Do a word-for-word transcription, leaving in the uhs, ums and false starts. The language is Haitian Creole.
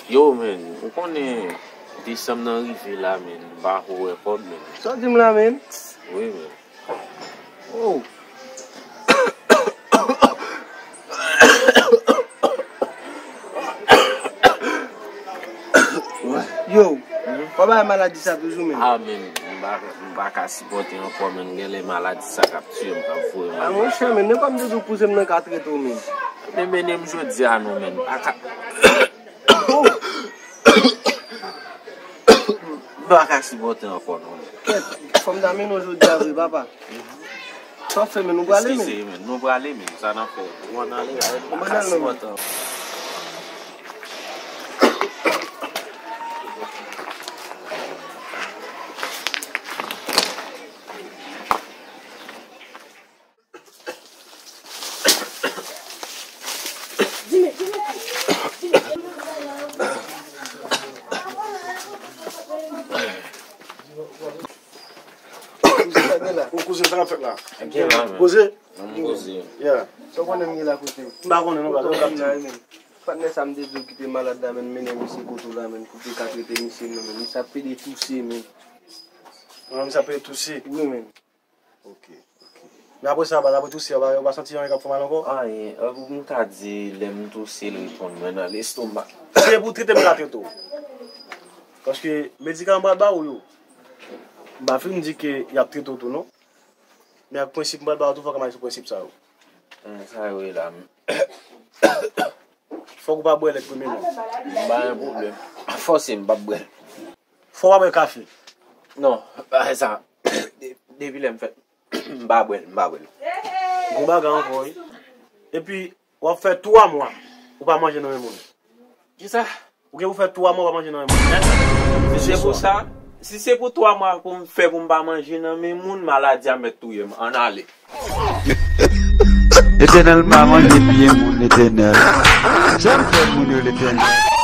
Yo, men, ou konnen desanm nan rive la, men, m pa ko wè kòb, men. Sa w di m la, men? Wi, men. Oh. Yo, pa bay maladi sa toujou, men. Ah, men, m pa, m pa ka sipòte ankò, men, genlè maladi sa k ap tiye m, k ap voye m. Ah, monchè, men, nenpòt m te di w kouzen m nan ka trete w, men. Men, mennen m jodi a non, men, m pa ka. M pa ka sipòte ankò non. Kèt, fò m ta mennen w jodi a vre, papa. Sa w fè, men, nou prale, men. Eskize, men. Nou prale, men. Sa n ap fè? Ou ann ale, men. M pa ka sipòte ankò. Kouzen, sa k ap fèt la? Poze? M poze. Yeah. Sa w konnen m ye la kote? M pa konnen non, pa konnen. Patnè sa m te di w ki te malad la, men, mennen misye kote w la, men, pou te ka trete misye non, men, misye ap pede touse, men. Misye ap pede touse? Wi, men. Ok, ok. Men apre sa, apre touse, ou pa, ou pa santi anyen k ap fè w mal ankò? Anyen, m ka di, lè m touse, l reponn mwen nan lestomak. Se pou trete m ka trete w. Paske medikaman m pral ba ou yo, m pa fin di ke y ap trete w tou non. Men ak prensip m pral ba ou tou, fòk m al sou prensip sa yo. Sa yo ye la, men. Fòk ou pa bwè lèt premye non. M pa gen pwoblèm. Fòse m p ap bwè l. Fò w pa bwè kafe. Non, pa sa. De- Depi lè m fèt, m pa bwè l, m pa bwè l. Gon bagay ankò, wi. Epi, w ap fè twa mwa, ou pa manje nan men moun. Kisa? Ou gen pou fè twa mwa w pa manje nan men moun. Si se pou sa, si se pou twa mwa pou m fè pou m pa manje nan men moun, maladi a mèt touye m. Ann ale. Letènèl pa manje pye moun, Letènèl. Janm fè moun yo, Letènèl.